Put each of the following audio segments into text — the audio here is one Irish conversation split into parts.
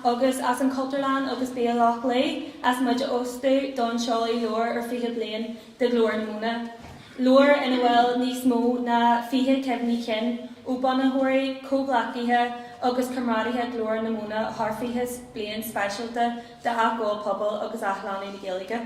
agus as an Chultúrlann agus Bia Loch Lao as muid a óstú don seoladh leabhair ar 20 bliain de Ghlór na Móna. Leabhar ina bhfuil níos mó ná 20 cuimhní cinn ó bhunaitheoirí, comhghleacaithe agus comrádaithe Ghlór na Móna thar 20 bliain speisialta d'athghabháil pobail agus athshlánú na Gaeilge.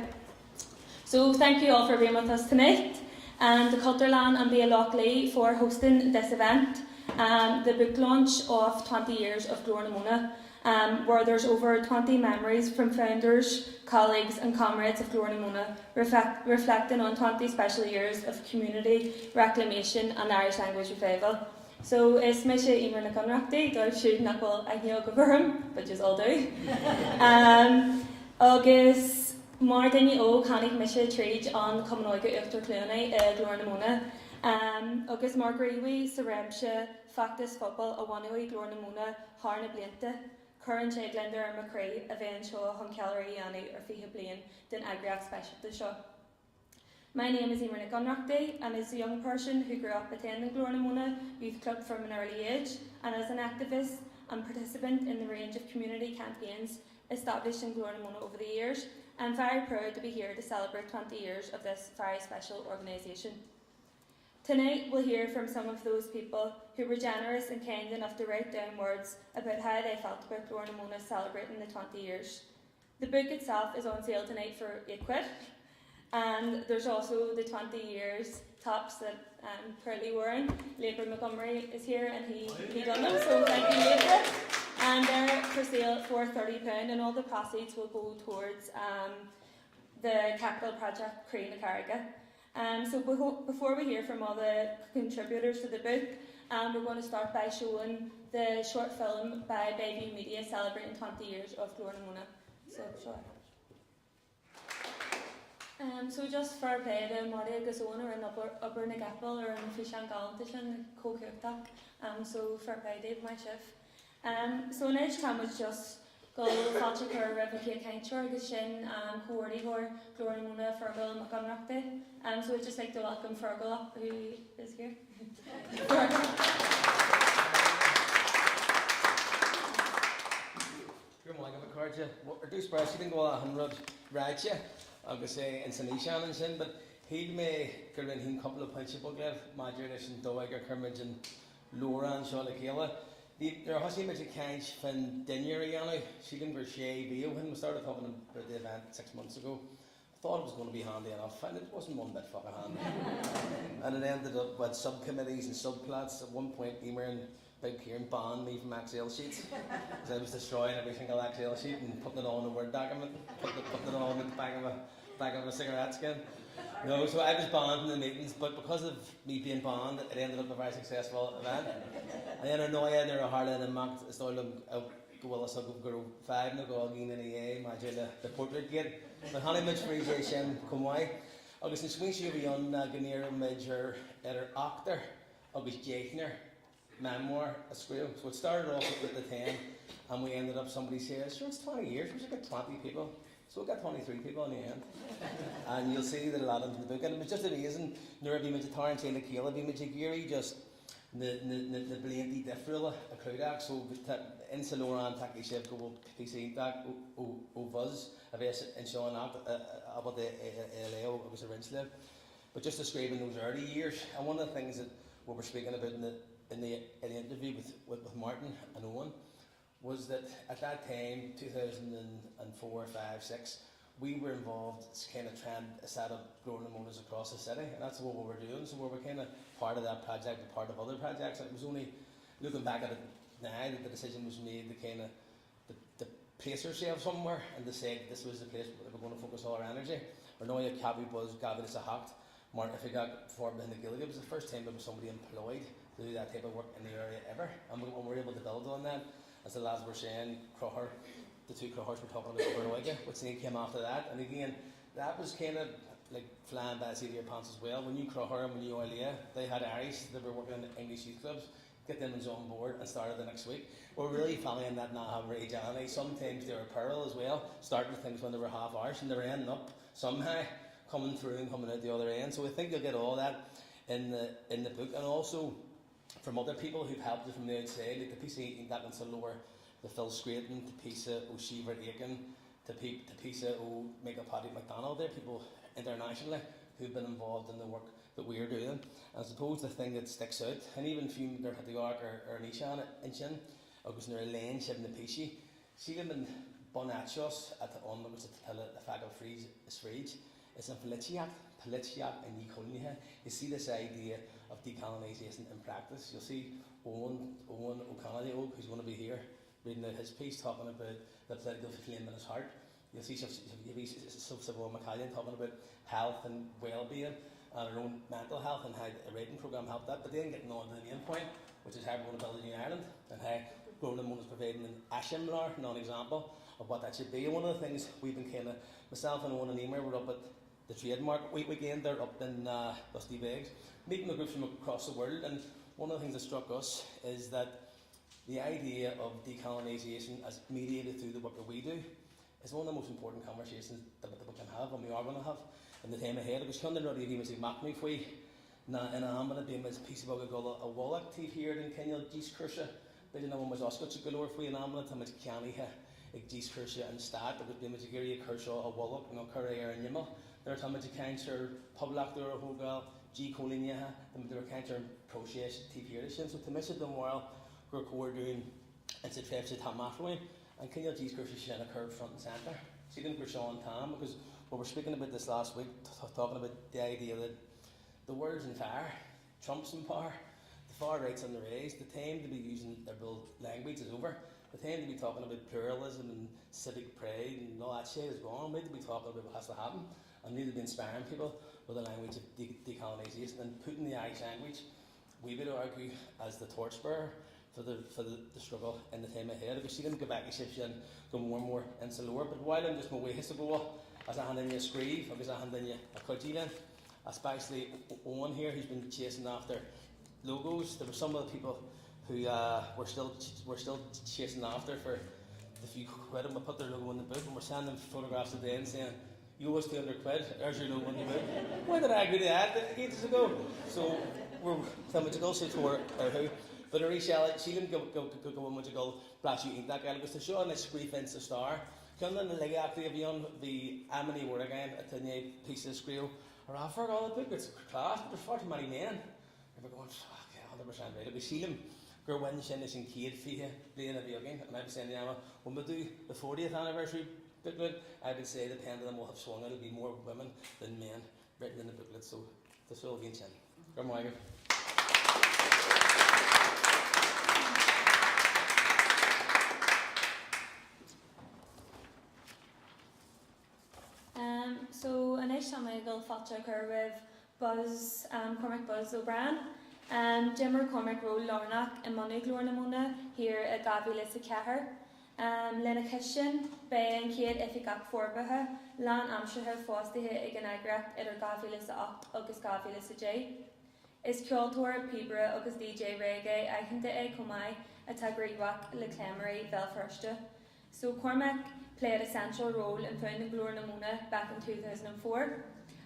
So thank you all for being with us tonight and the Cultúrlann and Bia Loch Lao for hosting this event, um, the book launch of 20 years of Glór na Móna um, where there's over 20 memories from founders, colleagues and comrades of Glór na Móna, reflect, reflecting on 20 special years of community reclamation and Irish language revival. So is mise Eimear Nic Ionnrachtaigh, dóibh siúd nach bhfuil aithne agaibh orm, but yous all do. Um, agus mar duine óg tháinig mise tríd an Cumann Óige Uachtar Cluanaí i Glór na Móna. Um, agus mar ghníomhaí sa réimse feachtais phobail a bhunaigh Glór na Móna thar na blianta, cuireann sé gliondar ar mo chroí a bheith anseo chun ceiliúradh a dhéanamh ar 20 bliain den eagraíocht speisialta seo. My name is Eimear Nic Ionnrachtaigh and as a young person who grew up attending Glór na Móna Youth Club from an early age and as an activist and participant in the range of community campaigns established in Glór na Móna over the years, I'm very proud to be here to celebrate 20 years of this very special organisation. Tonight we'll hear from some of those people who were generous and kind enough to write down words about how they felt about Glór na Móna celebrating the 20 years. The book itself is on sale tonight for 8 quid. And there's also the 20 years tops that I'm currently wearing. Labour Montgomery is here and he, he done them, so thank you Labour. And they're for sale for £30 and all the proceeds will go towards um, the capital project Croí na Carraige. Um, so before we hear from all the contributors to the book, um, we're going to start by showing the short film by Bayview Media celebrating 20 years of Glór na Móna. So, sure. Um, so just fair play to Marty agus Owen ar an obair na gcapall ar an físeán galánta sin chomh cumhachtach. Um, so fair play daoibh, maith sibh. Um, so anois tá muid just go fáilte a chur roimh an chéad chainteoir agus sin um, comhordaitheoir Glór na Móna Fergal Mac Ionnrachtaigh. Um, so I'd just like to welcome Fergal up, who is here. Fergal. Go raibh maith agat, a chairde. Ar dtús báire, sílim go bhfuil achan rud ráite agus é in san fhíseán ansin, but shíl mé go roinnfinn cúpla pointe beag libh maidir leis an dóigh ar chuir muid an leabhrán seo le chéile. Bhí, nuair a thosaigh muid ag caint fán dinnéar a dhéanamh, sílim gur sé mhí ó shin, we started talking about the event six months ago, I thought it was going to be handy enough and it wasn't one bit fucking handy. And it ended up with subcommittees and subplots. At one point, Eimear and Big Kieran banned me from Excel sheets because I was destroying every single Excel sheet and putting it all in a Word document, putting it, putting it all in the back of a back of a cigarette skin. No, so I was banned from the meetings, but because of me being banned, it ended up a very successful event. And then ar ndóigh nuair a tharla an imeacht is dóigh liom go bhfuil fhios agaibh go raibh fadhb nó dhó againn ina dhiaidh maidir le the Portrait Gate. But tháinig muid fríd é sin chomh maith. Agus an smaointe a bhí ann ná go n-iarradh muid ar idir ochtar agus deichniúr memoir a scríobh. So it started off with the 10 and we ended up, somebody says, sure it's 20 years, we should get 20 people. So we got 23 people in the end. And you'll see that a lot into the book. And it was just amazing nuair a bhí muid ag tarraingt le chéile, bhí muid ag iarraidh just na, na, na, na blianta difriúla a chlúdach. So in sa leabhrán feicfidh sibh go bhfuil píosa iontach ó, ó Buzz a bheas anseo anocht ábalta é a léamh agus a roinnt libh. But just describing those early years, and one of the things that we were speaking about in the, in the, in the interview with, with, with Martin and Owen was that at that time, 2004, 5, 6, we were involved kind of trying to set up Glór na Mónas across the city, and that's what we were doing. So we were kind of part of that project and part of other projects. And it was only looking back at it now that the decision was made to kind of to, to place ourselves somewhere and to say this was the place that we're going to focus all our energy. Ar ndóigh ceapadh Buzz 2008 mar Oifigeach Forbartha na Gaeilge. It was the first time there was somebody employed to do that type of work in the area ever. And we, and we were able to build on that. As the lads were saying, Crothar, the two Crothars were talking about Obair Óige, which then came after that. And again, that was kind of like flying by the seat of your pants as well. When you Crothar and when you Oilea, they had Irish that were working in English youth clubs. Get them on board and started the next week. We're really following that not have Ray Johnny. Sometimes they were peril as well, starting things when they were half hours and they were ending up somehow coming through and coming out the other end. So I think you'll get all that in the in the book and also from other people who've helped us from the outside, like the PC that in lower. le Phil Scraton, tá píosa ó Síobhra Aiken, tá píosa ó Michael Patrick McDonald there, people internationally who've been involved in the work that we're doing. And I suppose the thing that sticks out, and even fiú nuair atá tú ag amharc ar an fhíseán ansin agus nuair a léann sibh na píosaí, sílim an bun-ethos atá ann agus atá le feiceáil fríd is fríd, is an pholaitíocht, polaitíocht an díchoilínithe. You see this idea of decolonisation in practice. You'll see Eoin, Eoin Ó Conghaile Óg, who's going to be here reading out his piece, talking about the political flame in his heart. You'll see Siobhán McCallion talking about health and well-being and her own mental health and how the writing programme helped that. But then getting on to the main point, which is how we're going to build a new Ireland and how Glór na Móna is providing an eiseamláir, non-example of what that should be. And one of the things we've been kind of, myself and Owen and Emer were up at the trademark week weekend there up in uh, Dusty Beggs, meeting with groups from across the world. And one of the things that struck us is that the idea of decolonisation as mediated through the work that we do is one of the most important conversations that, that we can have and we are going to have in the time ahead. Agus ceann de na rudaí a bhí muid ag machnamh faoi ná in amanna bíonn muid píosa beag ag dul i bhfolach taobh thiar den chineál díoscúrsa, b'fhéidir nach bhfuil muid oscailte go leor faoi in amanna, tá muid ceannaithe ag díoscúrsa an stáit agus bíonn muid ag iarraidh cur seo i bhfolach nó cur é ar an imeall. Nuair atá muid ag caint ar poblacht úr a thógáil, díchoilínithe, tá muid ag caint ar an próiseas taobh thiar de sin. So tá mise den bharúil gur chóir dúinn insa tréimhse atá amach romhainn an cineál díoscúrsa sin a chur front and centre. Sílim gur seo an t-am because we were speaking about this last week, talking about the idea that the world's on fire, Trump's in power, the far right's on the rise, the time to be using liberal language is over. The time to be talking about pluralism and civic pride and all that shit is gone. We need to be talking about what has to happen and need to be inspiring people with the language of de decolonisation and putting the Irish language, we would argue, as the torchbearer for the, for the, the struggle in the time ahead. Agus sílim go bhfeicfidh sibh sin go mór mór insa leabhar. But while I'm just mo bhuíochas a ghabháil as achan duine a scríobh agus achan duine a chuidigh linn, especially Owen here who's been chasing after logos. There were some of the people who uh, were still were still chasing after for the few quid and we put their logo in the book and we're sending them photographs at the end saying you owe us 200 quid, there's your logo in the book. When did I agree to that ages ago? So we're tá muid ag dul sa tóir orthu. But arís eile, sílim go go go go bhfuil muid ag dul blaiseadh iontach a fháil agus tá seo anois scríofa insa stair. Ceann de na laigeachtaí a bhí ann, bhí Emma Ní Mhuireagáin atá i ndiaidh píosa a scríobh a rá Fergal, the book it's class but there's far too many men. And we're going, fuck yeah, 100% right. Agus sílim gur bhain sin leis an chéad 20 bliain a bhí againn and I was saying to Emma, when we do the 40th anniversary booklet, I would say the pendulum will have swung, it'll be more women than men written in the booklet, so tá súil againn sin. Go raibh maith agaibh. Um, so anois tá mé ag dul fáilte a chur roimh Buzz, um, Cormac Buzz O'Brien. Um, d'imir Cormac ról lárnach i mbunú Ghlór na Móna thiar i 2004. Um, lena chois sin, ba é an chéad oifigeach forbartha lánaimseartha fostaithe ag an eagraíocht idir 2008 agus 2010. Is ceoltóir, píobaire agus DJ reggae aitheanta é chomh maith atá gníomhach le Cleamairí Bhéal Feirste. So Cormac played a central role in founding Glór na Móna back in 2004.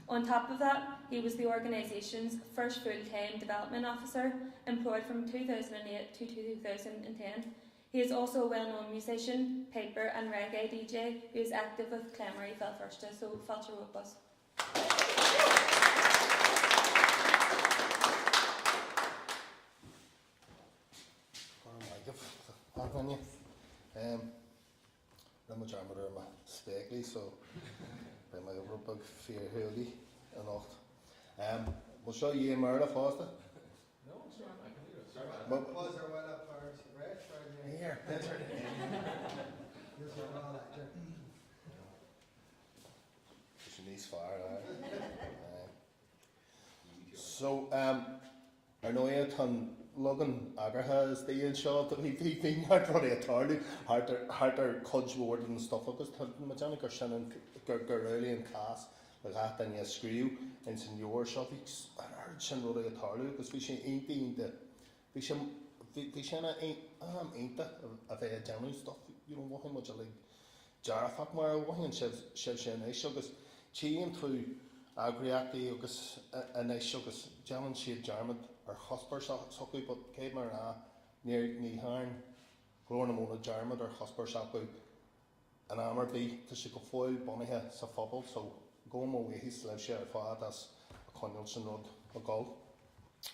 On top of that, he was the organisation's first full-time development officer, employed from 2008 to 2010. He is also a well-known musician, piper and reggae DJ who is active with Cleamairí Bhéal Feirste, so fáilte romhat Buzz. Go raibh maith agaibh, a dhuine. Rinne mé dearmad ar mo spéaclaí so beidh mé rud beag fíorshúilí anocht. Bhfuil seo i mBéarla fosta? Tá sé níos fearr, aye. So, ar ndóigh, tá an leagan eagartha istigh anseo, bhí neart rudaí ag tarlú thart ar thart ar cuid mhór den stuff agus tá mé ag déanamh gur sin an gur gur amhlaidh an cás le gach duine a scríobh ins an leabhar seo. Bhí an oiread sin rudaí ag tarlú agus bhí sé iontach iontach bhí sé bhí sé ina am iontach a bheith ag déanamh stuff, you know, mhothaigh muid uilig dearfach mar a mhothaíonn sibhse anois agus tchíonn tú eagraíochtaí agus anois agus déanann siad dearmad ar chuspóir s'acu but caithfidh mé a rá níor ní thearn Glór na Móna dearmad ar chuspóir s'acu in am ar bith, tá sé go fóill bunaithe sa phobal so gabhaim mo bhuíochas libhse ar fad as a choinneáil sin rud ag dul.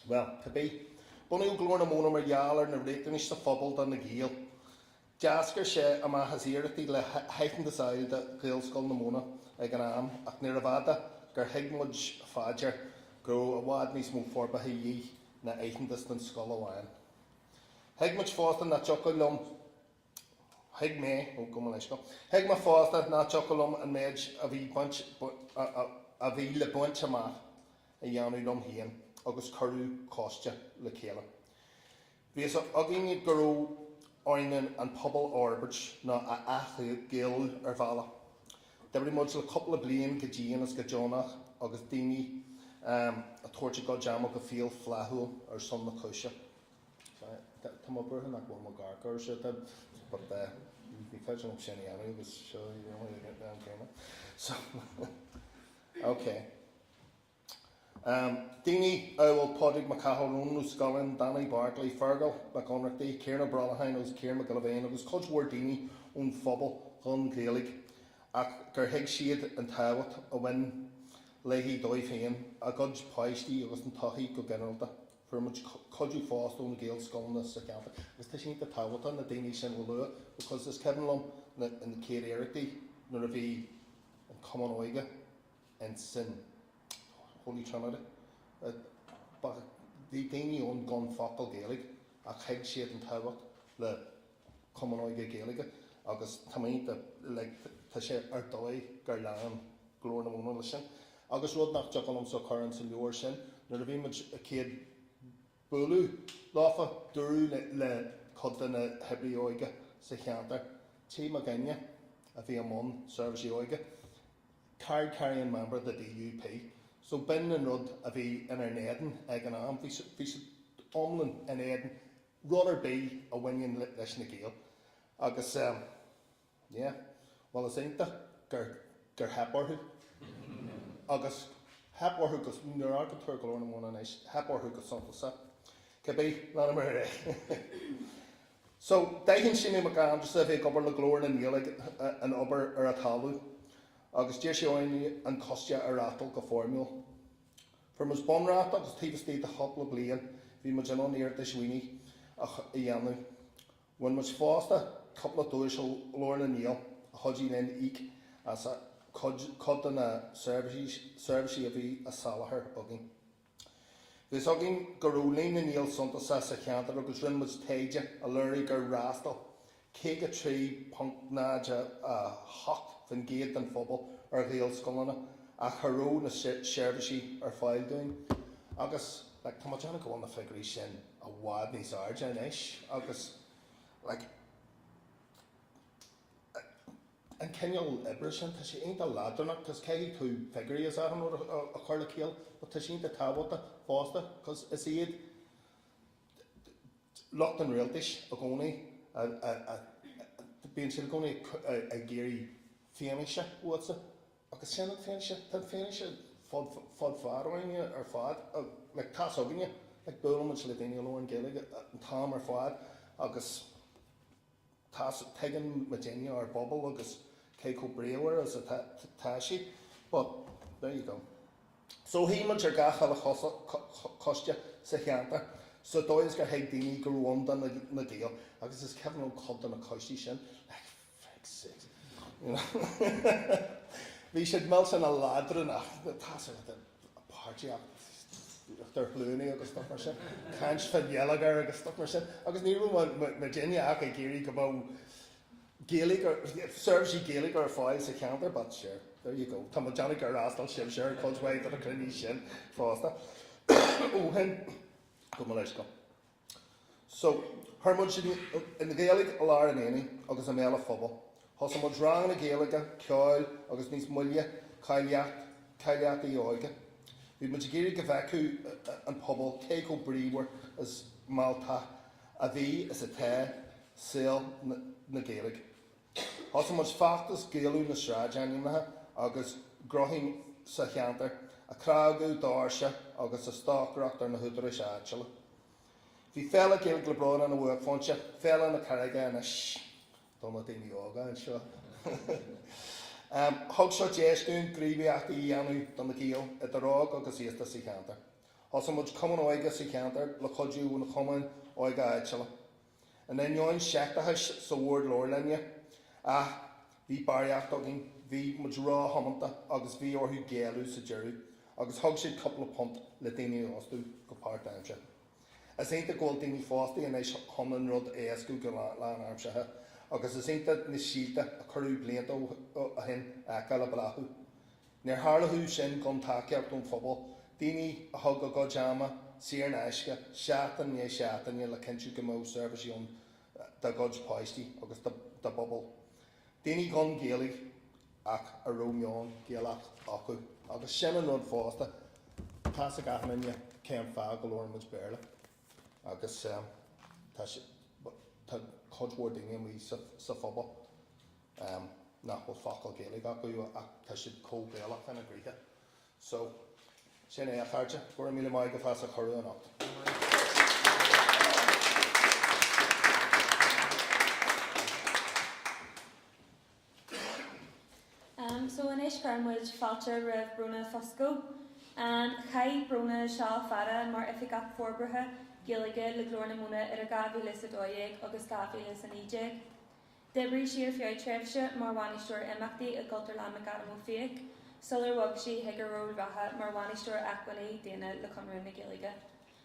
Bhuel, cibé. Bunaíodh Glór na Móna mar gheall ar na riachtanais sa phobal do na Gaeil. D'eascair sé amach as iarrachtaí le haitheantas a fháil do Ghaelscoil na Móna ag an am ach níorbh fhada gur thuig muid fá dear go raibh i bhfad níos mó forbartha de dhíth ná aitheantas don scoil amháin. Thuig muid fosta nach dtiocfadh liom, thuig mé, ó gabh mo leithscéal, thuig mé fosta nach dtiocfadh liom an méid a bhí baint, a bhí le baint amach a dhéanamh liom féin agus cuireadh coiste le chéile. Bhí a fhios againn go raibh orainn an pobal a fhorbairt nó a ath-Ghaelú ar bhealach. D'oibrigh muid le cúpla bliain go dian is go deonach agus daoine ag tabhairt a gcuid ama go fial flaithiúil ar son na cúise. Tá mé buartha nach bhfuil mo gcarc ar seo but ní féidir liom sin a dhéanamh agus seo an céanna. So, okay. Daoine amhail Pádraig Mac Chathail, Rónán Ó Scolláin, Danny Barkley, Fergal Mac Ionnrachtaigh, Ciarán Ó Brolacháin agus Ciarán Mac Giolla Bhéin agus cuid mhór daoine ón phobal don Ghaeilge ach gur thuig siad an tábhacht a bhain léi dóibh féin, a gcuid páistí agus an tsochaí go ginearálta. Fuair muid cuidiú fosta ó na Gaelscoileanna sa cheantar agus tá sé iontach tábhachtach na daoine sin a lua because is cuimhin liom na chéad iarrachtaí nuair a bhí an Cumann Óige insan Holy Trinity. Bhí daoine ann gan focal Gaeilge ach thuig siad an tábhacht le Cumann Óige Gaeilge agus tá mé iontach, like, tá sé ar dóigh gur lean Glór na Móna leis sin. Agus rud nach dtiocfadh liomsa a chur ins an leabhar sin, nuair a bhí muid ag céad bualadh leofa, dúradh le cuid de na hoibrithe óige sa cheantar, Tigh McGuinness a bhí i mbun seirbhísí óige, Card carrying member of the DUP. So b'in an rud a bhí inár n-éadan ag an am, bhí bhí siad iomlán in éadan rud ar bith a bhaineann leis na Gaeil. Agus yeah, bhuel is iontach gur gur theip orthu. Agus theip orthu go, nuair a amharcann tú ar Ghlór na Móna anois, theip orthu go suntasach. Cibé, leanamar ar aghaidh. So, d'aithin Séimí Mac Aindreasa, a bhí ag obair le Glór na nGael an obair ar an talamh agus d'iarr sé orainn an coiste a reáchtáil go foirmiúil. Fuair muid bunreacht agus taobh istigh de chúpla bliain bhí muid in ann iarratais mhaoinithe a dhéanamh. Bhain muid fosta cúpla duais ó Ghlór na nGael a chuidigh linn íoc as cuid de na seirbhísí a bhí á soláthar againn. Bhí fhios againn go raibh líon na nGael suntasach sa cheantar agus rinne muid taighde a léirigh gur fhreastail 53.08% den phobal ar Ghaelscoileanna ach cha raibh na seirbhísí ar fáil dúinn. Agus like tá mé ag déanamh go bhfuil na figiúirí sin i bhfad níos airde anois agus like An cineál oibre sin, tá sé iontach leadránach cos caithfidh tú figiúirí is achan rud a chur le chéile but tá sé iontach tábhachtach fosta cos is iad lucht an rialtais i gcónaí a bíonn siad i gcónaí ag iarraidh fianaise uatsa agus sin an fianaise, tá an fianaise fud fud fad orainne ar fad like tá's againne like buaileann muid le daoine a labhrann Gaeilge an t-am ar fad agus Tá, tuigeann muidinne ár bpobal agus cé chomh bríomhar is atá sí. But, there you go. So shuigh muid ar gach uile choiste sa cheantar sa dóigh is gur thuig daoine go raibh ann do na Gaeil agus is cuimhin liom cuid de na coistí sin, like, frig's sakes, you know. Bhí siad millteanach leadránach, tá sort of páirtíocht ar ghlúine agus stuff mar sin, caint fán gheilleagar agus stuff mar sin, agus ní raibh muidinne ach ag iarraidh go mbeadh Gaeilge, seirbhísí Gaeilge ar fáil sa cheantar, but sure, there you go. Tá mé ag déanamh gur fhreastail sibhse ar chuid mhaith de na cruinnithe sin fosta ó shin. Gabh mo leithscéal. So, chuir muid an Ghaeilge i lár an aonaigh agus i mbéal an phobail. Thosaigh muid ranganna Gaeilge, ceoil agus níos moille cáilíochtaí óige. Bhí muid ag iarraidh go bhfeicfeadh an pobal cé chomh bríomhar is mealltach a bhí is atá saol na Gaeilge. Thosaigh muid feachtas Gaelú na sráidainmneacha agus gnóthaí sa cheantar, ag cnagadh doirse agus ag stocaireacht ar na húdaráis áitiúla. Bhí Féile Gaeilge le Bróna ina bhuaicphointe, Féile na Carraige anois do na daoine óga anseo. Thug seo deis dúinn gníomhaíochtaí a dhéanamh do na Gaeil, idir óg agus aosta sa cheantar. Thosaigh muid cumann óige sa cheantar le cuidiú ó na cumainn óige áitiúla. In ainneoin seicteachais sa bhord leabharlainne, ach bhí barraíocht againn, bhí muid ró-thiomanta agus bhí orthu géilleadh sa deireadh agus thug siad cúpla punt le daoine a fhostú go páirtaimseartha. Is iontach go bhfuil daoine fostaithe anois chun an rud a éascú go lánaimseartha agus is iontach na síolta a cuireadh blianta ó shin a fheiceáil ag bláthú. Níor tharlódh sin gan tacaíocht ón phobal, daoine a thug a gcuid ama, saor in aisce, seachtain i ndiaidh seachtaine le cinntiú go mbeadh seirbhísí ann dá gcuid páistí agus dá bpobal. Daoine gan Gaeilge ach a raibh meon Gaelach acu. Agus sin an rud fosta, tá's ag achan duine cén fáth go labhrann muid Béarla agus tá tá cuid mhór daoine amuigh sa phobal. nach bhfuil focal Gaeilge acu ach tá siad chomh Gaelach ina gcroíthe. So, sin é a chairde. Go raibh míle maith agaibh as an chuireadh anocht. So anois cuireann muid fáilte roimh Bróna Fusco. Chaith Bróna seal fada mar Oifigeach Forbartha Gaeilge le Glór na Móna idir 2012 agus 2019. D'oibrigh sí ar feadh tréimhse mar Bhainisteoir Imeachtaí i gCultúrlann McAdam Ó Fiaich sular bhog sí chuig a ról reatha mar Bhainisteoir Acmhainní Daonna le Conradh na Gaeilge.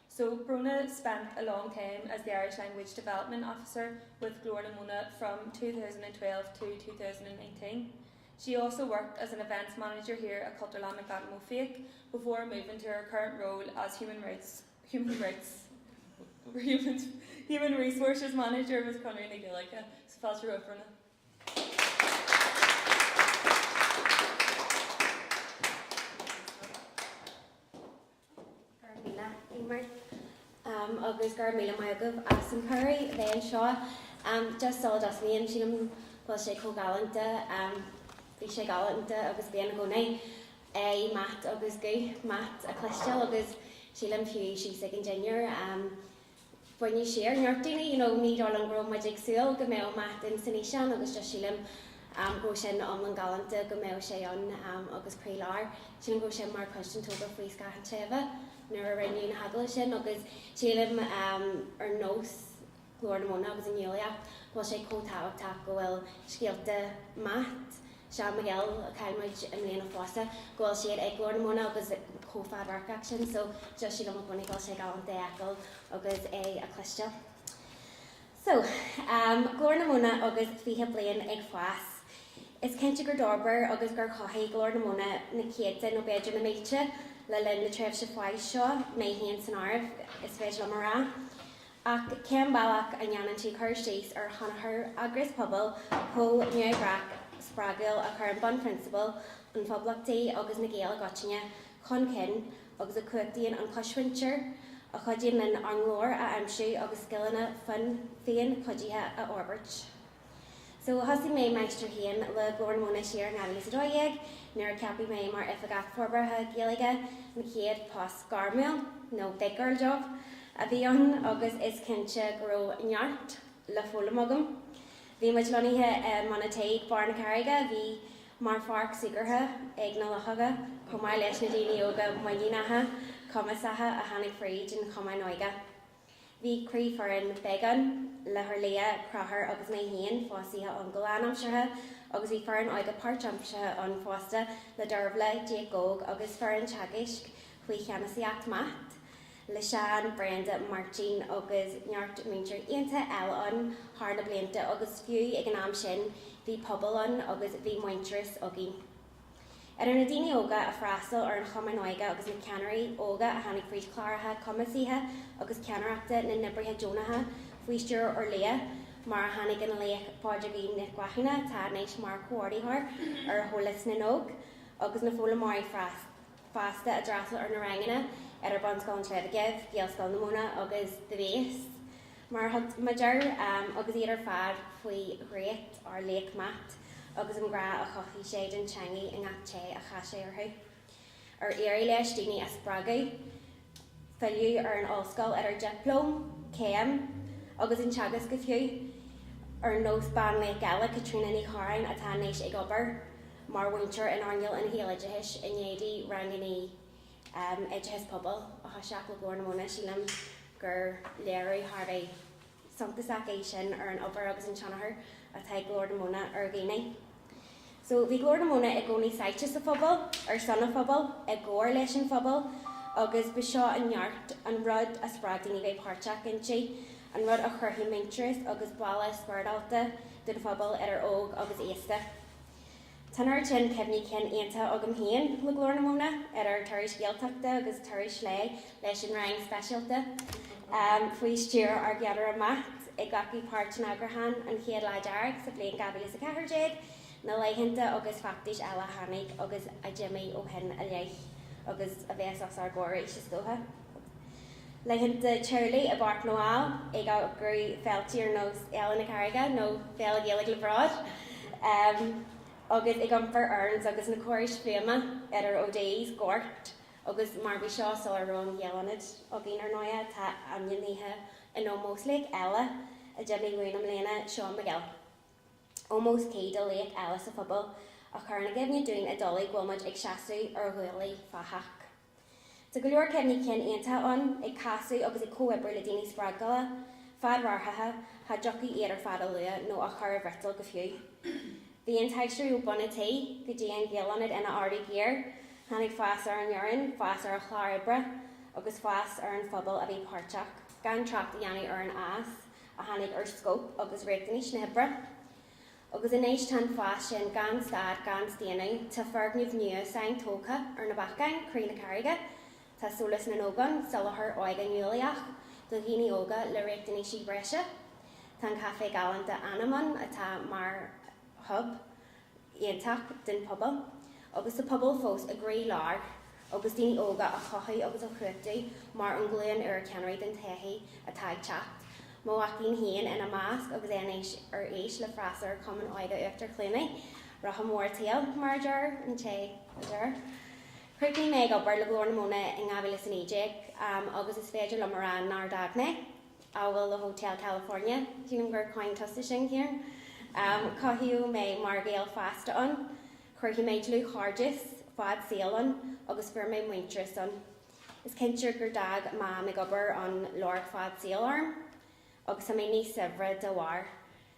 So, Brona spent a long time as the Irish Language Development Officer with Glór na Móna from 2012 to 2019. She also worked as an events manager here at Cultúrlann McAdam Ó Fiaich before moving to her current role as Human Rights Human Rights Human, Human Resources Manager with Conradh na Gaeilge. So fáilte romhat, Bróna. Go raibh míle, Eimear. Agus go raibh míle maith agaibh as an cuireadh bheith anseo. Just sula dtosnaím, sílim go bhfuil sé chomh galánta, bhí sé galánta agus bíonn i gcónaí. é Matt agus guth Matt a chloisteáil agus sílim fiú síos ag an dinnéar baineadh siar neart daoine you know ní dóigh liom go raibh muid ag súil go mbeadh Matt in san fhíseán agus just sílim go raibh sin iomlán galánta go mbeadh sé ann agus croílár sílim go raibh sin mar chuid den togra faoi scáth an tsléibhe nuair a rinneadh na hagallaimh sin agus sílim ar nós Glór na Móna agus an nuálaíocht, go bhfuil sé chomh tábhachtach go bhfuil scéalta Matt, Seán McGill a chaill muid i mbliana fosta, go bhfuil siad ag Glór na Móna agus chomh fadradharcach sin so just sílim i gcónaí go bhfuil sé galánta é a fheiceáil agus é a chloisteáil. So, um, Glór na Móna agus 20 bliain ag fás. Is cinnte gur d'fhorbair agus gur chothaigh Glór na Móna na céadta nó b'fhéidir na mílte le linn na tréimhse fáis seo, mé féin san áireamh, is féidir liom a rá. Ach cén bealach a ndéanann tú cur síos ar thionchar eagras pobail chomh neamhspleách spreagúil a chuireann bunphrionsabail an phoblachtaí agus na Gael i gcoitinne chun cinn agus a chumhachtaíonn an chosmhuintir, a chuidíonn linn ár nglór a aimsiú agus scileanna féinchuidithe a fhorbairt? So, thosaigh mé m'aistear féin le Glór na Móna siar in 2012 nuair a ceapadh mé mar Oifigeach Forbartha Gaeilge, mo chéad post gairmiúil, nó big girl job, a bhí ann agus is cinnte go raibh neart le foghlaim agam. Bhí muid lonnaithe i mBun an Tí, Barr na Carraige, a bhí mar pháirc súgartha ag na luchóga, chomh maith leis na daoine óga muiníneacha, cumasacha a tháinig fríd an chumann óige. Bhí croífhoireann beag ann, le hOrliath, Conchúr agus mé féin fostaithe ann go lánaimseartha, agus bhí foireann óige páirtaimseartha ann fosta le Dervla, Jake Óg agus foireann teagaisc faoi cheannasaíocht Matt, le Seán, Brenda, Máirtín agus neart múinteoirí iontacha eile ann thar na blianta agus fiú ag an am sin bhí pobal ann agus bhí muintearas againn. Idir na daoine óga a d'fhreastail ar an chumann óige agus na ceannairí óga a tháinig fríd chláracha cumasaithe agus ceannaireachta na n-oibrithe deonacha faoi stiúir Orliath, mar a tháinig ina laoch Pádraigín Nic Mhathúna, atá anois mar chomhordaitheoir ar Sholas na nÓg, agus na foghlaimeoirí fásta a d'fhreastail ar na ranganna idir Bunscoil an tSléibhe Dhuibh, Gaelscoil na Móna agus The Base, mar a thug muid air, agus iad ar fad faoi dhraíocht ár laoch Matt agus an grá a chothaigh sé don teangaidh i ngach té a chas sé orthu. Ar éirigh leis daoine a spreagadh filleadh ar an ollscoil idir dioplóma. Céim agus an teagasc go fiú, ar nós banlaoch eile, Caitríona Ní Chorráin, atá anois ag obair mar mhúinteoir in earnáil an Ghaeloideachais i ndiaidh di ranganna Oideachas Pobail a thoiseacht le Glór na Móna. Sílim gur léiriú thar a bheith suntasach é sin ar an obair agus an tionchar atá ag Glór na Móna ar dhaoine. So, bhí Glór na Móna i gcónaí sáite sa phobal, ar son an phobail, i gcomhar leis an phobal agus ba seo an neart, an rud a spreag daoine bheith páirteach inti, an rud a chruthaigh muintearas agus baile spioradálta don phobal idir óg agus aosta. Tá an oiread sin cuimhní cinn iontacha agam féin le Glór na Móna, idir turais Ghaeltachta agus turais lae leis an rang speisialta faoi stiúir ár gceannaire Matt, ag glacadh páirt in eagrúchán an Chéad Lá Dearg sa bhliain 2014, na laethanta agus feachtais eile a tháinig agus a d'imigh ó shin i leith agus a bheas os ár gcomhair arís, is dócha. Laethanta teaghlaigh i bPáirc na bhFál, ag eagrú féiltí ar nós Fhéile na Carraige nó Féile Gaeilge le Bród, agus ag iompar urns agus na córais fuaime idir O'Dea's, Gort agus mar bhí seo sula raibh an Ghaelionad againn ar ndóighe, tá ainmnithe in ómós laoch eile a d'imigh uainn i mbliana, Seán McGill. Ómós cuí do laoch eile sa phobal a chuireann i gcuimhne dúinn i dtólamh go bhfuil muid ag seasamh ar ghuaillí fathach. Tá go leor cuimhní cinn iontacha ann, ag casadh agus ag comhoibriú le daoine spreagúla, fadradharcacha, cha dtiocfadh iad ar fad a lua nó a chur i bhfriotal go fiú. Bhí an t-aistriú ó bun an tí go dtí an Ghaelionad ina ardú géar, tháinig fás ar an fhoireann, fás ar an chlár oibre agus fás ar an phobal a bhí páirteach, gan trácht a dhéanamh ar an fhás a tháinig ar scóip agus riachtanais na hoibre. Agus anois tá an fás sin gan stad gan staonadh. Tá foirgneamh nua saintógtha ar na bacáin, Croí na Carraige. Tá Solas na nÓg ann, soláthar óige nuálaíoch do dhaoine óga le riachtanaisí breise. Tá an caifé galánta Anam ann atá mar hub iontach den phobal. Agus tá pobal fós i gcroí lár agus daoine óga á chothú agus á chumhachtú mar an ghlúin úr ceannairí den todhchaí atá ag teacht. Mo mhaicín féin ina measc agus é anois ar aois le freastal ar Chumann Óige Uachtar Chluanaí, rotha mór an tsaoil, mar a deir an té a deir. Chríochnaigh mé ag obair le Glór na Móna in 2019 agus is féidir liom a rá nár d'fhág mé, amhail le Hotel California, sílim gur coin tusa sin, Ciarán. Cothaíodh mé mar Ghael feasta ann, chruthaigh mé dlúthchairdeas fad saoil ann agus fuair mé muintearas ann. Is cinnte gur d'fhág m'am ag obair ann lorg fad saoil orm agus tá mé níos saibhre dá bharr.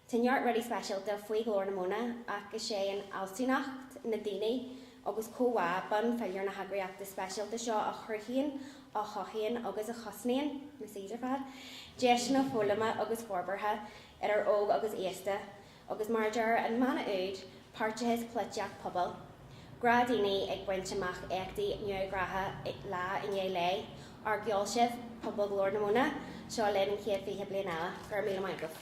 Tá neart rudaí speisialta faoi Ghlór na Móna ach is é an fhealsúnacht, na daoine agus comhbhá bunphiliúr na heagraíochta speisialta seo a chruthaíonn, a chothaíonn agus a chosnaíonn, na C's ar fad, deiseanna foghlama agus forbartha idir óg agus aosta. Agus mar a deir an mana úd, páirteachas polaitíocht pobail. Gnáthdhaoine ag baint amach éachtaí neamhghnácha lá i ndiaidh lae. Ár gceol sibh, pobal Ghlór na Móna, seo linn an chéad 20 bliain eile. Go raibh míle maith agaibh.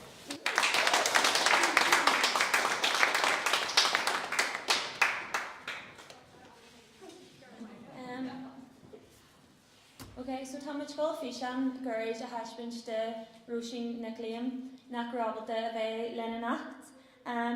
Ok, so tá muid ag dul físeán gairid a thaispeáint de Róisín Nic Liam, nach raibh ábalta a bheith linn anocht.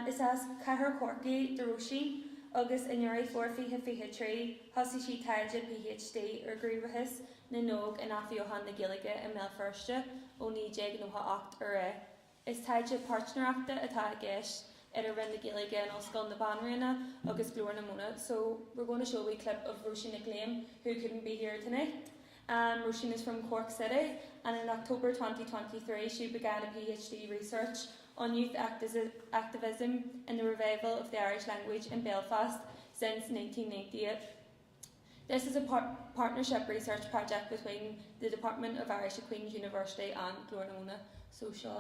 Is as Cathair Chorcaí do Róisín agus i nDeireadh Fómhair 2023 thosaigh sí taighde PhD ar ghníomhachas na n-óg in athbheochan na Gaeilge i mBéal Feirste ó 1998 ar aghaidh. Is taighde páirtnéireachta atá i gceist idir Roinn na Gaeilge in Ollscoil na Banríona agus Glór na Móna. So we're going to show a wee clip of Róisín Nic Liam who couldn't be here tonight. Um, Róisín is from Cork City and in October 2023 she began a PhD research on youth activism in the revival of the Irish language in Belfast since 1998. This is a par partnership research project between the Department of Irish at Queen's University and Glór na Móna. So seo.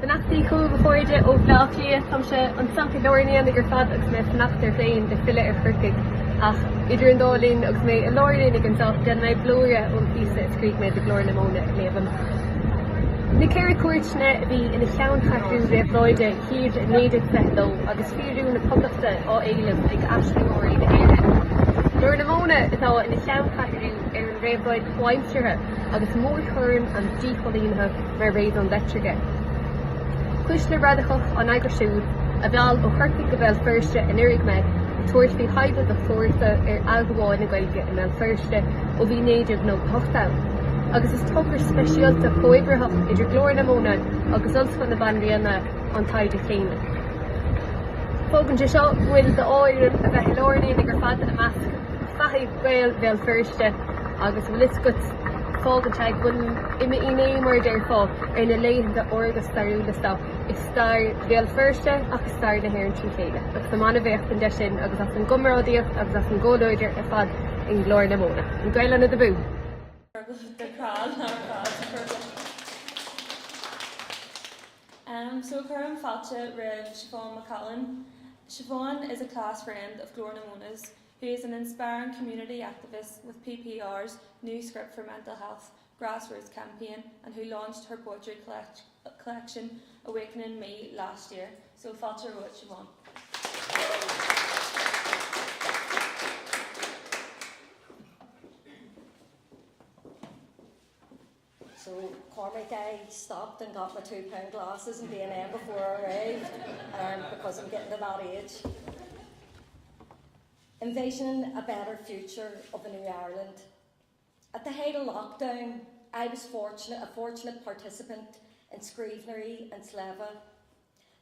Beannachtaí chugaibh a chairde ó Bhaile Átha Cliath. Táimse anseo i lár an aonaigh ar fad agus mé ag fanacht ar phléin le filleadh ar Chorcaigh. Ach idir an dá linn agus mé i lár an aonaigh anseo, déanfaidh mé blúire ón phíosa a scríobh mé do Ghlór na Móna a léamh amach. Na Ceithre Cúirteanna a bhí ina cheanncheathrú réabhlóide thiar i 1922 agus fíorú na Poblachta á éileamh ag aislingeoirí na hÉireann. Glór na Móna atá ina cheanncheathrú ar an réabhlóid chomhaimseartha agus mórchoirm an díchoilínithe mar réadmhaoin leictreach. Cuisle radacach á n-eagrú siúd a mheall ó Chorcaigh go Béal Feirste anuraidh mé ag tabhairt faoi thaighde dochtúireachta ar athghabháil na Gaeilge i mBéal Feirste ó bhí 1998 ann. Agus is togra speisialta comhoibritheach idir Glór na Móna agus Ollscoil na Banríona an taighde céanna. Fágann sé seo go bhfuil d'ádh orainn a bheith i lár an aonaigh ar fad i measc fathaigh Gael Bhéal Feirste agus an bhfuil fhios agat, fágann sé go bhfuil i m'fhinné mar a déarfá ar na laethanta órga stairiúla seo i stair Bhéal Feirste ach i stair na hÉireann trí chéile. Agus táim an-bhuíoch den deis sin agus as an gcomrádaíocht agus as an gcomhluadar ar fad i nGlór na Móna. An Gael-Ionad abú! Um, so cuirim fáilte roimh Siobhán McCallan. Siobhán is a class friend of Glór na Móna's, who is an inspiring community activist with PPR's New Script for Mental Health grassroots campaign and who launched her poetry collect collection Awakening Me last year. So fáilte romhat Siobhán. So Cormac, I stopped and got my £2 glasses and B&M before I arrived um, because I'm getting to that age. Envisioning a better future of a new Ireland. At the height of lockdown, I was fortunate, a fortunate participant in Scrivenery and Sleva,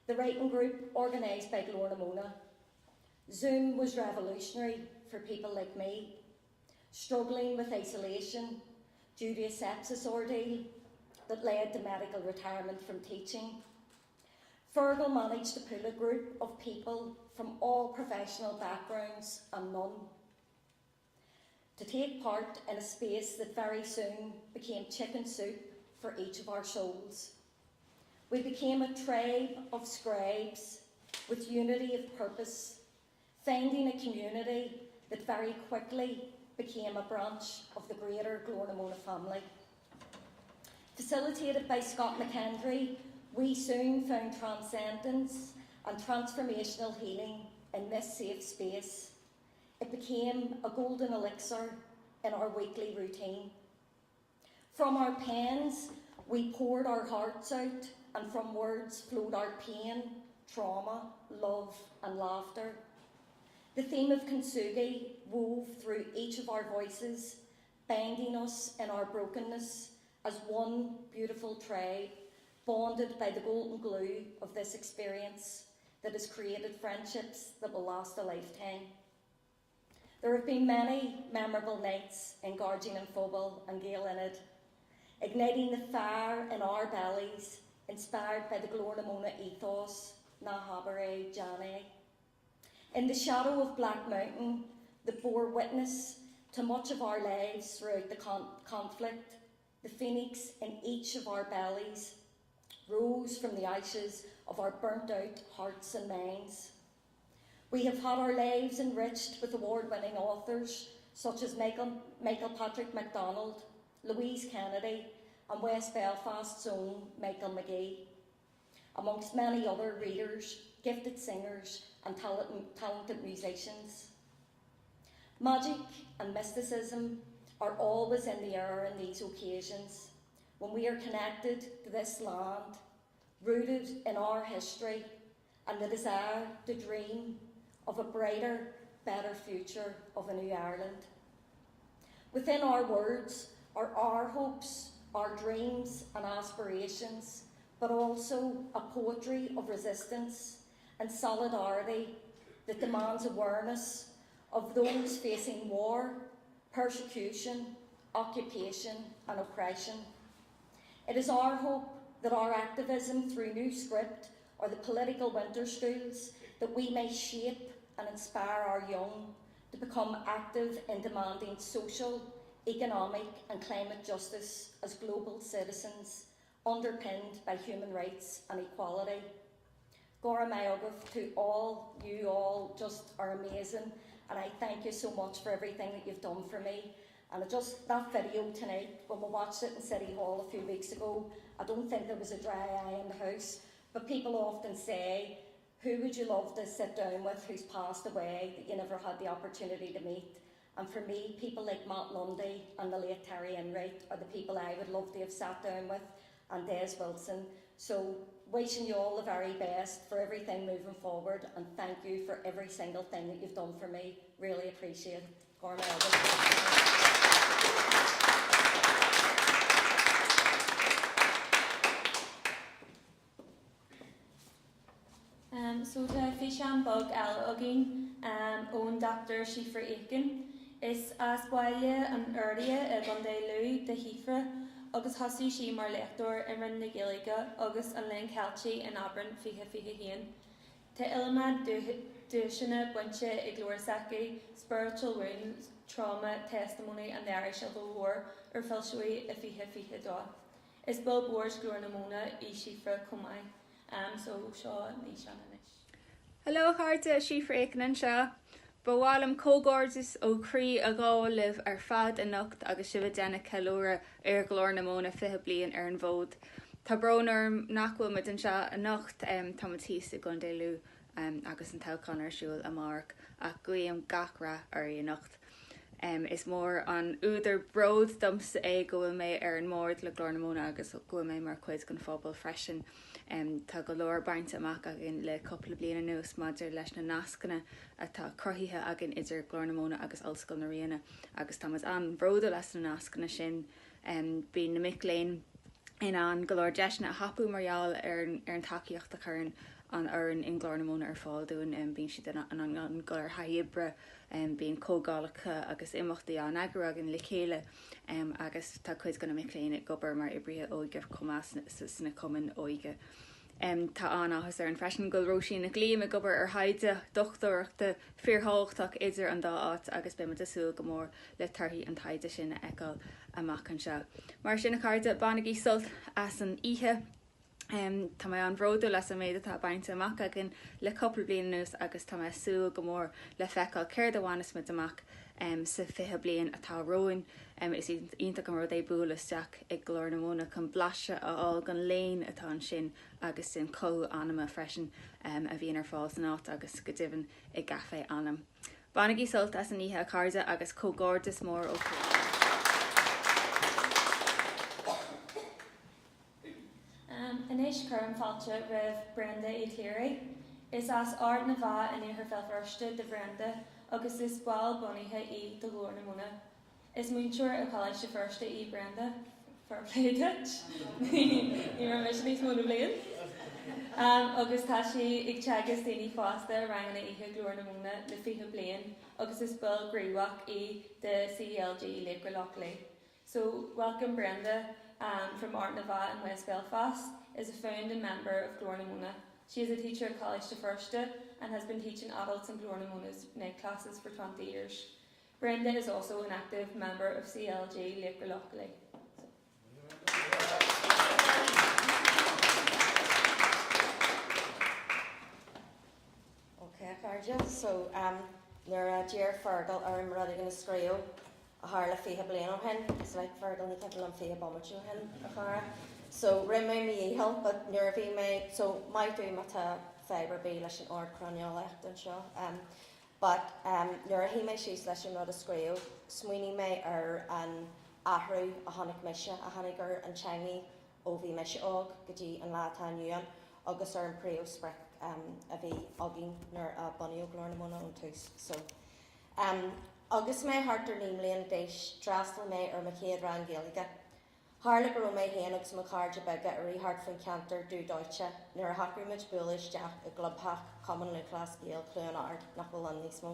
the writing group organised by Glór na Móna. Zoom was revolutionary for people like me, struggling with isolation due to a sepsis ordeal that led to medical retirement from teaching. Fergal managed to pull a group of people from all professional backgrounds and none to take part in a space that very soon became chicken soup for each of our souls. We became a tribe of scribes with unity of purpose, finding a community that very quickly became a branch of the greater Glór na Móna family. Facilitated by Scott McKendry, we soon found transcendence and transformational healing in this safe space. It became a golden elixir in our weekly routine. From our pens, we poured our hearts out, and from words flowed our pain, trauma, love, and laughter. The theme of kintsugi wove through each of our voices, binding us in our brokenness as one beautiful tribe, bonded by the golden glue of this experience that has created friendships that will last a lifetime. There have been many memorable nights in Gairdín an Phobail and Gael Ionad, igniting the fire in our bellies, inspired by the Glór na Móna ethos, Ná habair é, déan é. In the shadow of Black Mountain that bore witness to much of our lives throughout the con conflict, the phoenix in each of our bellies rose from the ashes of our burnt out hearts and minds. We have had our lives enriched with award-winning authors such as Michael, Michael Patrick MacDonald, Louise Kennedy and West Belfast's own Michael McGee, amongst many other readers, gifted singers and talent, talented musicians. Magic and mysticism are always in the air in these occasions when we are connected to this land, rooted in our history and the desire to dream of a brighter, better future of a new Ireland. Within our words are our hopes, our dreams and aspirations, but also a poetry of resistance and solidarity that demands awareness of those facing war, persecution, occupation and oppression. It is our hope that our activism through New Script or the political winter schools that we may shape and inspire our young to become active in demanding social, economic and climate justice as global citizens underpinned by human rights and equality. Go raibh maith agaibh to all, you all just are amazing and I thank you so much for everything that you've done for me. And I just, that video tonight, when we watched it in City Hall a few weeks ago, I don't think there was a dry eye in the house. But people often say, who would you love to sit down with who's passed away that you never had the opportunity to meet? And for me, people like Matt Lundy and the late Terry Enright are the people I would love to have sat down with, and Des Wilson. So wishing you all the very best for everything moving forward, and thank you for every single thing that you've done for me. Really appreciate it. Go raibh maith agaibh. So tá físeán beag eile againn ón Dr Síofra Aiken. Is as Baile an Fheirtéaraigh i gContae Lú do Shíofra agus thosaigh sí mar léachtóir i Roinn na Gaeilge agus an Léinn Cheiltigh in Aibreán 2021. Tá iliomad duaiseanna bainte ag leabhar s'aici, Spiritual Wounds, Trauma, Testimony and the Irish Civil War ar foilsíodh i 2022. Is ball boird Ghlór na Móna í Síofra chomh maith. So seo an fhíseán anois. Hello a chairde, Síofra Aiken anseo. Ba mhaith liom comhghairdeas ó chroí a ghabháil libh ar fad anocht agus sibh ag déanamh ceiliúradh ar Ghlór na Móna 20 bliain ar an bhfód. Tá brón orm nach bhfuil muid anseo anocht, tá muid thíos i gContae Lú agus an toghchán ar siúl amárach ach guím gach rath oraibh anocht. Is mór an údar bróid domsa é go bhfuil mé ar an mbord le Glór na Móna agus go bhfuil mé mar chuid den phobal freisin. Tá go leor bainte amach againn le cúpla bliain anuas maidir leis na nascanna atá cruthaithe againn idir Glór na Móna agus Ollscoil na Ríona agus tá muid an-bhródúil as na nascanna sin. Bíonn na mic léinn in ann go leor deiseanna a thapú mar gheall ar an tacaíocht a chuireann an fhoireann in Glór na Móna ar fáil dúinn. Bíonn siad in ann dul ar thaithí oibre, bíonn comhdhálacha agus imeachtaí á n-eagrú againn le chéile agus tá cuid de na mic léinn ag obair mar oibrithe óige chomh maith sna cumainn óige. Tá an-áthas orainn freisin go bhfuil Róisín Nic Liam ag obair ar thaighde dochtúireachta fíorthábhachtach idir an dá áit agus beidh muid ag súil go mór le torthaí an taighde sin a fheiceáil amach anseo. Mar sin, a chairde, bainigí sult as an oíche. Tá mé an-bhródúil as an méid atá bainte amach againn le cúpla bliain anuas agus tá mé ag súil go mór le feiceáil céard a bhaineas muid amach sa 20 bliain atá romhainn. Is iontach an rud é bualadh isteach i nGlór na Móna chun blaiseadh a fháil den léann atá ansin agus den chothú anama freisin a bhíonn ar fáil san áit agus go deimhin i gCaifé Anam. Bainigí sult as an oíche a chairde agus comhghairdeas mór ó chroí. Anois cuirim fáilte roimh Brenda Uí Chléirigh. Is as Ard na bhFeá in Iarthar Bhéal Feirste do Bhrenda agus is ball bunaithe í de Ghlór na Móna. Is múinteoir i Choláiste Feirste í Brenda. Fair play duit! Ní raibh mise níos mó na bliain. Agus tá sí ag teagasc daoine fásta i ranganna oíche Ghlór na Móna le 20 bliain agus is ball gníomhach í de CLG Laochra Loch Lao. So welcome Brenda um, from Ard na bhFeá in West Belfast, is a founding member of Glór na Móna. She is a teacher at Coláiste Feirste and has been teaching adults in Glór na Móna's night classes for 20 years. Brenda is also an active member of CLG Laochra Loch Lao. Okay, a chairde, so um, nuair a d'iarr Fergal orm rud éigin a scríobh a tharla 20 bliain ó shin, it's like Fergal ní cuimhin liom 20 bomaite ó shin a chara. So rinne mé mo dhícheall, but nuair a bhí mé, so maith thú má tá fadhb ar bith leis an ord croineolaíochta anseo, um, but um, nuair a shuigh mé síos leis an rud a scríobh, smaoinigh mé ar an athrú a chonaic mise, a tháinig ar an teangaidh ó bhí mise óg go dtí an lá atá inniu ann agus ar an príomhsprioc a bhí againn nuair a bunaíodh Glór na Móna ón tús. So, um, agus mé thart ar 9 mbliana d'aois, d'fhreastail mé ar mo chéad rang Gaeilge. Tharla go raibh mé féin agus mo chairde beaga ag rith thart faoin cheantar dubh dóite nuair a shocraigh muid bualadh isteach i gclubtheach Chumann Lúthchleas Gael Chluain Ard, nach bhfuil ann níos mó,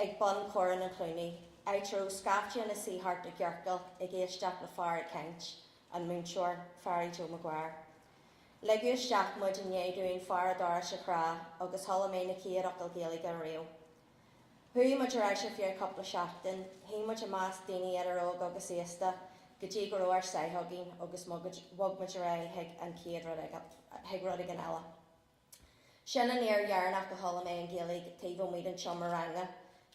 ag bun Chora na Cluanaí, áit a raibh scaifte ina suí thart i gciorcal ag éisteacht le fear ag caint. an múinteoir, Fearaí Joe Maguire. Ligeadh isteach muid i ndiaidh dúinn barra dorais a chrá agus chuala mé na chéad fhocail Ghaeilge riamh. Chuaigh muid ar ais ar feadh cúpla seachtain, shuigh muid i measc daoine idir óg agus aosta go dtí go raibh ár sáith againn agus bhog muid ar aghaidh chuig an chéad rud chuig rud éigin eile. Sin an uair dheireanach a chuala mé an Ghaeilge taobh amuigh den seomra ranga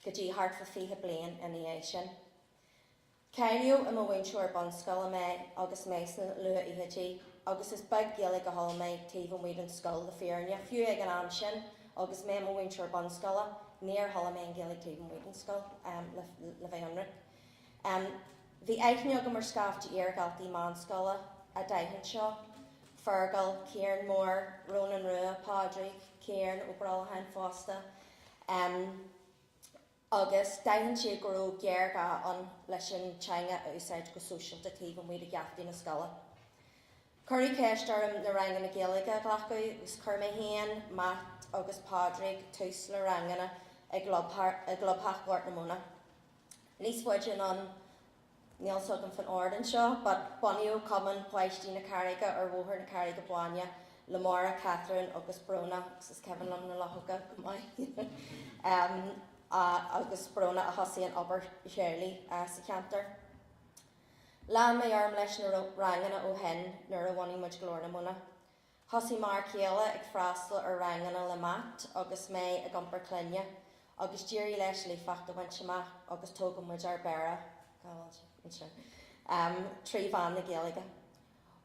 go dtí thart fá 20 bliain ina dhiaidh sin. Cailleadh i mo mhúinteoir bunscoile mé agus mé sna luathfhichidí agus is beag Gaeilge a chuala mé taobh amuigh den scoil le fírinne, fiú ag an am sin agus mé i mo mhúinteoir bunscoile níor chuala mé an Ghaeilge taobh amuigh den scoil le bheith ionraic. Bhí aithne agam ar scaifte iardhaltaí meánscoile a d'aithin seo, Fergal, Ciarán Mór, Rónán Rua, Pádraig, Ciarán Ó Brolacháin fosta, agus d'aithin siad go raibh géarghá ann leis an teanga a úsáid go sóisialta taobh amuigh de gheaftaí na scoile. Cuireadh ceist orm na ranganna Gaeilge a ghlacadh agus chuir mé féin, Matt. agus Pádraig tús le ranganna i gClubtheach Ghort na Móna. Níos faide anonn, níl fhios agam faoin ord anseo, but bunaíodh Cumann Páistí na Carraige ar Bhóthar na Carraige Báine le Máire, Catherine agus Bróna, agus is cuimhin liom na luchóga go maith, agus Bróna a thosaigh an obair theaghlaigh sa cheantar. Lean mé orm leis na ranganna ó shin nuair a bhunaigh muid Glór na Móna. Thosaigh m'fhear céile ag freastal ar ranganna le Matt agus mé ag iompar clainne agus d'éirigh leis líofacht a bhaint amach agus tógadh muid ár bpéire, ansin, trí mheán na Gaeilge.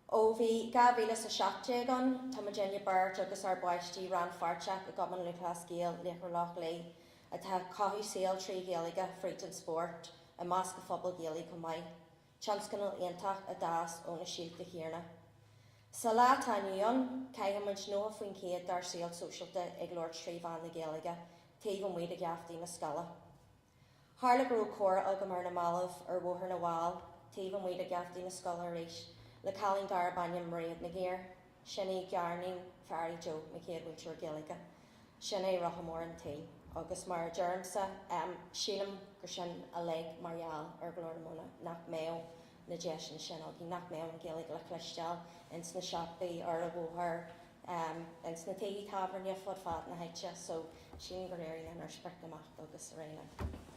Ó bhí 2017 ann, tá muidinne beirt agus ár bpáistí rannpháirteach i gCumann Lúthchleas Gael Laochra Loch Lao atá ag cothú saol trí Ghaeilge fríd an spórt i measc an phobail Ghaelaigh chomh maith. Tionscnamh iontach a d'fhás ó na síolta céanna. Sa lá atá inniu ann, caitheann muid 90% dár saol sóisialta ag labhairt trí mheán na Gaeilge taobh amuigh de gheaftaí na scoile. Tharla go raibh comhrá agam ar na mallaibh ar Bhóthar na bhFál, taobh amuigh de gheaftaí na scoile arís, le cailín darb ainm Mairéad Nic Sin í gariníon Pheairí Joe, mo chéad mhúinteoir Gaeilge. Sin é rotha mór an tsaoil. Agus mar a deirimse, sílim gur sin uilig mar gheall ar Ghlór na Móna, nach mbeadh na deiseanna sin againn, nach mbeadh an Ghaeilge le cloisteáil ins na siopaí, ar an bhóthar, ins na tithe tábhairne fud fad na háite. So, sílim gur éirigh linn ár sprioc amach agus ar aghaidh linn.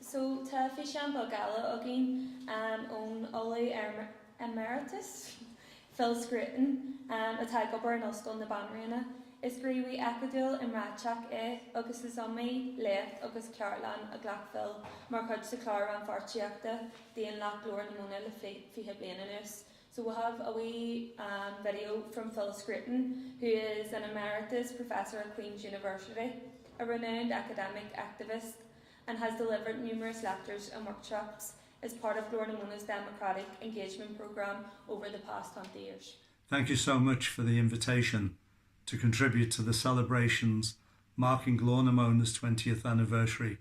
So tá físeán beag eile againn ón Ollamh Emeritus, Phil Scraton, atá ag obair in Ollscoil na Banríona. Is gníomhaí acadúil iomráiteach é agus is iomaí léacht agus ceardlann a ghlac Phil mar chuid de chlár rannpháirtíochta daonlathach Ghlór na Móna le 20 bliain anuas. So we'll have a wee um, video from Phil Scraton, who is an emeritus professor at Queen's University, a renowned academic activist, and has delivered numerous lectures and workshops as part of Glór na Móna's democratic engagement programme over the past 20 years. Thank you so much for the invitation to contribute to the celebrations marking Glór na Móna's 20th anniversary.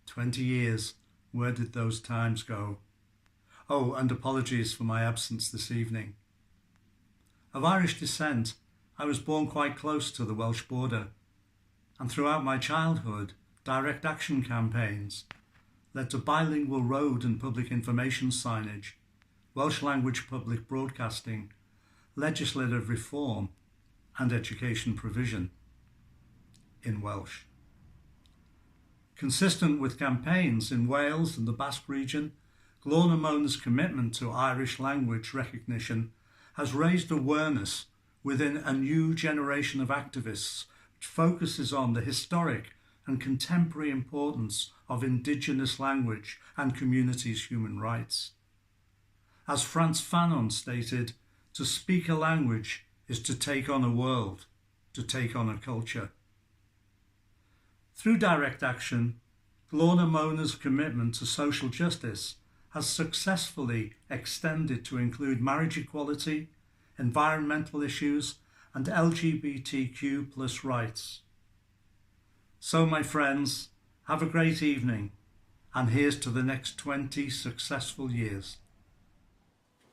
20 years, where did those times go? Oh, and apologies for my absence this evening. Of Irish descent, I was born quite close to the Welsh border, and throughout my childhood, direct action campaigns led to bilingual road and public information signage, Welsh language public broadcasting, legislative reform, and education provision in Welsh. Consistent with campaigns in Wales and the Basque region, Glór na Móna's commitment to Irish language recognition has raised awareness within a new generation of activists which focuses on the historic and contemporary importance of indigenous language and communities' human rights. As Frantz Fanon stated, to speak a language is to take on a world, to take on a culture. Through direct action, Glór na Móna's commitment to social justice has successfully extended to include marriage equality, environmental issues and LGBTQ plus rights. So, my friends, have a great evening and here's to the next 20 successful years.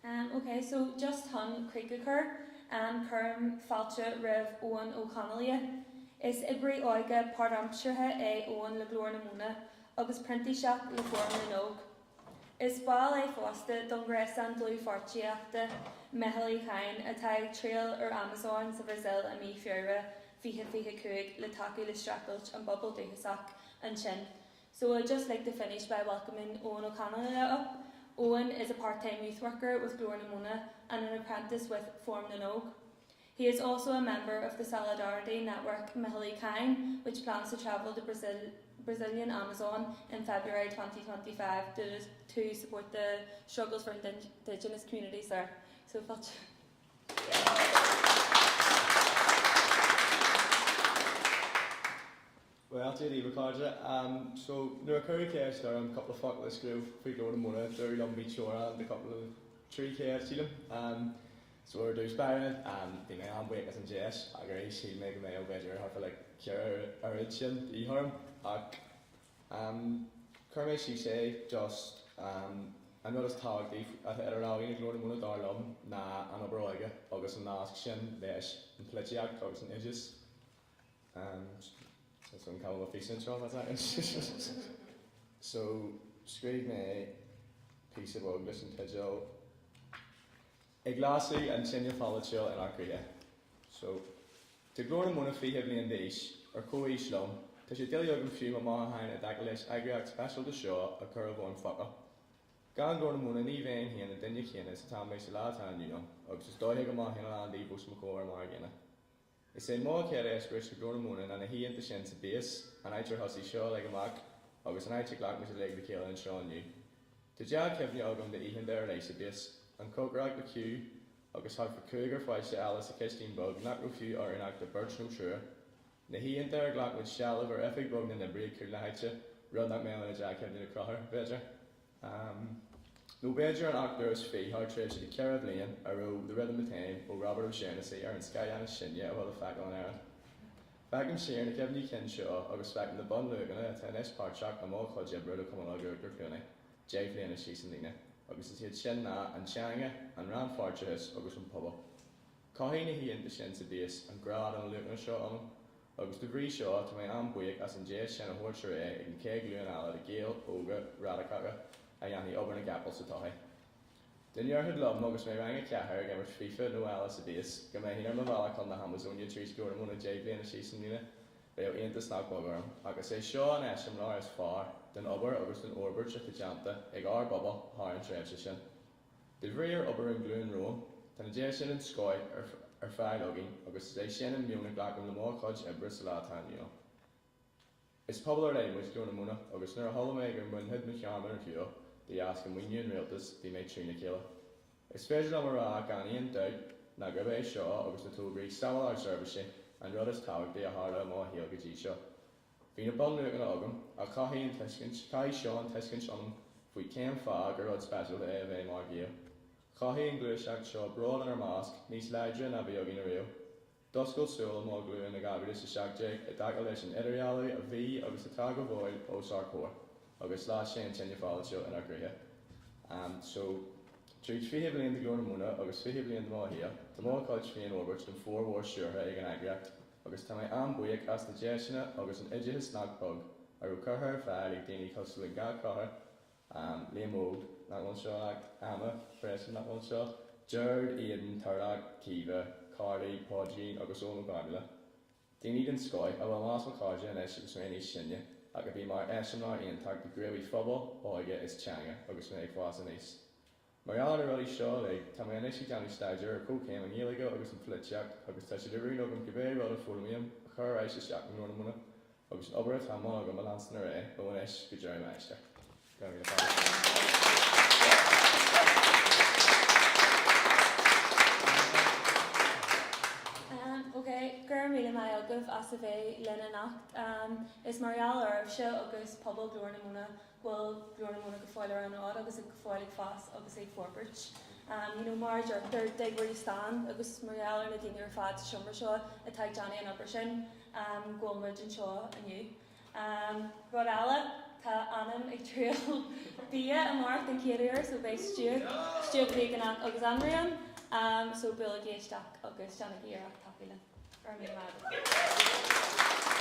Um, ok, so just chun críoch a chur, um, cuirim fáilte roimh Eoghan Ó Conghaile. Is oibrí óige páirtaimseartha é Eoghan le Glór na Móna agus printíseach le Fóram na nÓg. Is ball é fosta don ghréasán dlúthpháirtíochta Meitheal Uí Chadhain atá ag triall ar Amazon sa Bhrasaíl i mí Feabhra 2025 le tacú le streachailt an bpobal dúchasach ansin. So I'd just like to finish by welcoming Eoghan Ó Conghaile up. Eoghan is a part-time youth worker with Glór na Móna and an apprentice with Fóram na nÓg. He is also a member of the Solidarity Network Meitheal Uí Chadhain, which plans to travel to Brazil, Brazilian Amazon in February 2025 to, to support the struggles for indigenous communities there. So, fáilte. Well, Dia daoibh a chairde. So, nuair a cuireadh ceist orm cúpla focal a scríobh faoi Ghlór na Móna, dúradh liom bí teoranta do cúpla 300 sílim. So ar dtús báire, bhí mé an-bhuíoch as an deis ach arís shíl mé go mbeadh b'fhéidir thart fá like 4 oiread sin de dhíth orm ach. Chuir mé síos é just an rud is tábhachtaí atá idir lámha ag Glór na Móna dar liom ná an obair óige agus an nasc sin leis an pholaitíocht agus an oideachas. So an cá bhfuil físeán anseo if that's it. So scríobh mé píosa beag leis an teideal Ag lasadh an tine pholaitiúil inár gcroíthe. So Tá Glór na Móna 20 bliain d'aois, ar comhaois liom. Tá sé doiligh agam fiú mo mhothúcháin i dtaca leis eagraíocht speisialta seo a chur i bhfoirm focal. Gan Glór na Móna ní bheinn féin an duine céanna is atá mé sa lá atá inniu ann, agus is dóiche go mothaíonn a lán daoibh os mo chomhair mar a gcéanna. Is é mo chéad eispéireas de Ghlór na Móna ná na hoícheanta sin sa Base, an áit ar thosaigh seo uilig amach, agus an áit a ghlac muid uilig le chéile anseo inniu. Tá dea-chuimhne agam d'oícheanta ar leith sa Base, an chócaireacht le Hugh, agus thart fá chúigear pháiste eile sa chistín beag nach raibh fiú oiriúnach do beirt nó triúr. Na hoícheanta ar ghlac muid seilbh ar oifig bheag na n-oibrí ag cúl na háite, rud nach mbeadh ina dea-chuimhne le Conchúr, b'fhéidir. Nó b'fhéidir an 28 thar tréimhse de cheithre bhliain a raibh The Rhythm of Time ó Robert O'Shaughnessy ar an scáileán is sine a bhfuil le feiceáil in Éirinn. Feicim siar na cuimhní cinn seo agus feicim na bunluachanna atá anois páirteach i mo chuid oibre le Cumann Óige Uachtar Chluanaí 10 bhliana síos an líne, agus is iad sin ná, an teanga, an rannpháirteachas agus an pobal. Chothaigh na hoícheanta sin sa Base an grá do na luachanna seo ionam. Agus de bhrí seo, tá mé an-bhuíoch as an deis sin a thabhairt ar aghaidh ag an chéad ghlúin eile de Ghaeil óga radacacha a dhéanfaidh obair na gcapall sa todhchaí. Dá ndéarfá liom agus mé rang 4 ag imirt FIFA nó eile sa Base go mbeinn ar mo bhealach chun na hAmazóine tríd Glór na Móna 10 bliana síos an líne, bheadh iontas nach beag orm. Ach is é seo an eiseamláir is fearr den obair agus den fhorbairt atá déanta ag ár bpobal thar an tréimhse sin. De bhrí ar obair an ghlúin romham, tá na deiseanna den scoith ar fáil againn agus is é sin an meon a ghlacaim le mo chuid oibre sa lá atá inniu ann. Is pobal ar leith muid Glór na Móna agus nuair a chuala mé go mbainfead mo thearmann ar shiúl de dheasca maoiniú an Rialtais bhí mé trína chéile. Is féidir liom a rá gan aon dabht ná gurb é seo agus na tograí Sábháil Ár Seirbhísí an rud is tábhachtaí a tharla i mo shaol go dtí seo. Bhí na bunluachanna agam, ach chothaigh an tuiscint, chothaigh seo an tuiscint ionam faoi cén fáth gur rud speisialta é a bheith mar Ghael. Chothaigh an ghluaiseacht seo bród inár measc, níos láidre ná bhí againn ariamh. D'oscail súil mo ghlúin i 2017 i dtaca leis an idirdhealú a bhí agus atá go fóill os ár comhair, agus las sé an tine pholaitiúil inár gcroíthe. So, tríd 20 bliain de Ghlór na Móna agus 20 bliain de mo shaol, tá mo chuid féin fhorbairt don formhór stiúrtha ag an eagraíocht. agus tá mé an-bhuíoch as na deiseanna agus an oideachas nach beag a raibh curtha ar fáil ag daoine cosúil le Conchúr, Liam Óg, nach bhfuil anseo ach Emma freisin nach bhfuil anseo, Gerard, Aidan, Turlough, Caoimhe, Carly, Pádraigín agus Eoin Ó Garmile. Daoine den scoith a bhfuil i measc mo chairde anois agus mé níos sine ach a bhí mar eiseamláir iontach do ghníomhaí phobail, óige is teanga agus mé ag fás aníos. Mar gheall ar na rudaí seo uilig, tá mé anois ag déanamh staidéir ar chomhchéim i nGaeilge agus an pholaitíocht agus tá sé de rún agam cibé rud a foghlaimím a chur ar ais isteach i nGlór na Móna agus an obair atá i mbun agam a leanstan ar aghaidh ó anois go deireadh m'aistir. Go raibh míle fáilte. Ok, go raibh míle maith agaibh as a bheith linn anocht. Is mar gheall oraibhse agus pobal Ghlór na Móna go bhfuil Glór na Móna go fóill ar an fhód agus go fóill ag fás agus ag forbairt. You know, mar a deirtear, dig where you stand agus mar gheall ar na daoine ar fad sa seomra seo atá ag déanamh an obair sin go bhfuil muid anseo inniu. Rud eile, tá Anam ag triail bia amárach den chéad uair so beidh stew, stew veigeánach agus anraith ann so buailigí isteach agus déanaigí iarracht tacú linn. Go raibh míle maith agat.